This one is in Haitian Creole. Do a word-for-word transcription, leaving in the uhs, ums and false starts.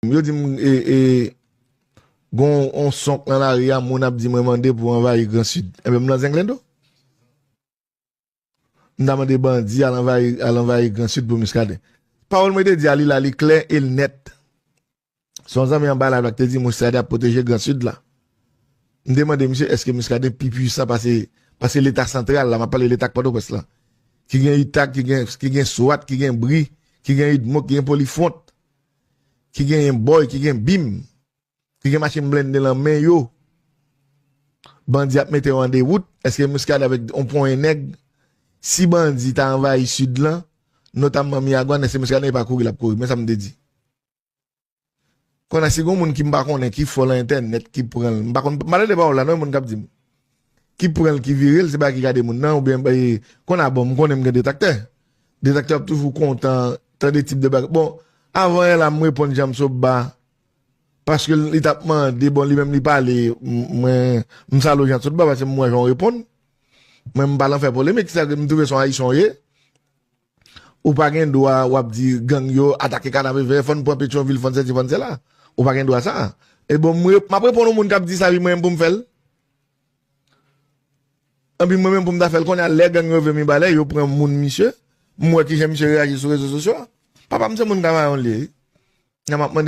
Yo di m, e, e, gon on sonk nan lari a, moun ap di mwen mande pou anvayi Gran Sid. Enben, m nan zenglendo. M ta mande bandi al anvayi, al anvayi Gran Sid pou Muscadin. Pawòl mwen te di a, li la, li klè e l nèt. Se yon zanmi anba la, la ki te di Muscadin ap pwoteje Gran Sid la. M te mande misye, èske Muscadin pi pwisan pase, pase Leta santral la, m ap pale Leta ak Pòtoprens la. Ki gen UTAG, ki gen, ki gen swat, ki gen bri, ki gen UDMO, ki gen Polifront, ki gen bòy, ki gen bim, ki gen machin blende nan men yo. Bandi ap mete yo an dewout. Èske Muscadin avèk yon ponyen nèg, si bandi ta anvayi Sid lan, notamman Miragwàn, èske Muscadin pa kouri l ap kouri? Men sa m te di. Kounye a, si gon moun ki m pa konnen, ki fò nan entènèt, ki pran l, m pa konn, m pa tande pawòl la, non, moun k ap di m. Ki pran l, ki vire l, se bagay ki gade moun nan, oubyen, e, kounye a, bon, m konnen m gen detraktè. Detraktè ap toujou kontan tande tip de bagay. Bon, avan yè la, m reponn Jan Sotba, paske li t ap mande, bon, li menm li pale, m-, mwen, m salye Jan Sotba, paske m wè jan w reponn. Mwen, m pa nan fè polemik, sa, m twouve se yon Ayisyen w ye. Ou pa gen dwa w ap di gang yo atake Kanapevè, fò n pran Petyonvil, fò n sèsi, fò n sèla. Ou pa gen dwa sa. E bon, mwen, m ap reponn yon moun k ap di sa, wi, mwen menm pou m fè l. Anpi mwen menm pou m ta fè l, kounye a, lè gang yo rive Mibalè, yo pran moun misye. M wè kijan misye reyaji sou rezo sosyo a. Papa m se moun Kavayon li ye, wi. Nan m ap mande